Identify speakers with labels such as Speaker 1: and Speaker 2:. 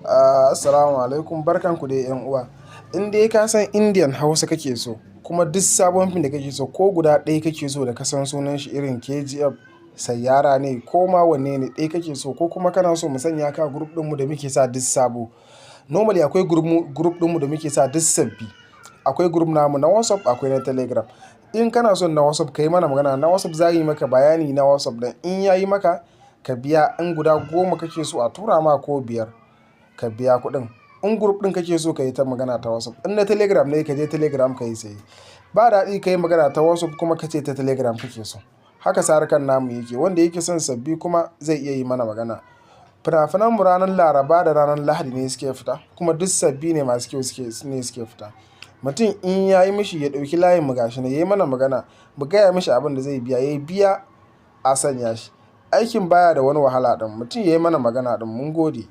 Speaker 1: Assalamu alaikum, barkanku dai 'yan uwa. In dai ka san Indian Hausa kake so, kuma duk sabon fim da kake so, ko guda ɗaya kake so da ka san sunan shi, irin KGF, Saiyaara ne, ko ma wanne ne ɗaya kake so, ko kuma kana so mu sanya ka a group ɗinmu da muke sa duk sabo. Normally akwai group ɗinmu da muke sa duk sabbi. Akwai group namu na WhatsApp, akwai na Telegram. In kana son na WhatsApp, ka yi mana magana na WhatsApp, za yi maka bayani na WhatsApp ɗin. In ya yi maka, ka biya. In guda 10 kake so a tura ma ko 5, ka biya kuɗin. In group ɗin kake so, ka yi ta magana ta WhatsApp. In na Telegram ne, ka je Telegram ka yi saye. Ba daɗi ka yi magana ta WhatsApp kuma ka ce ta Telegram kake so. Haka tsarukan namu yake. Wanda yake son sabbi kuma zai iya yi mana magana. Fina-finan mu ranar Laraba da ranar Lahadi ne suke fita, kuma duk sabbi ne masu kyau suke fita. Mutum in ya yi mishi, ya ɗauki layin mu gashi nan, ya yi mana magana, mu gaya mishi abin da zai biya, ya biya a sanya shi. Aikin baya da wani wahala ɗin. Mutum ya yi mana magana ɗin, mun gode.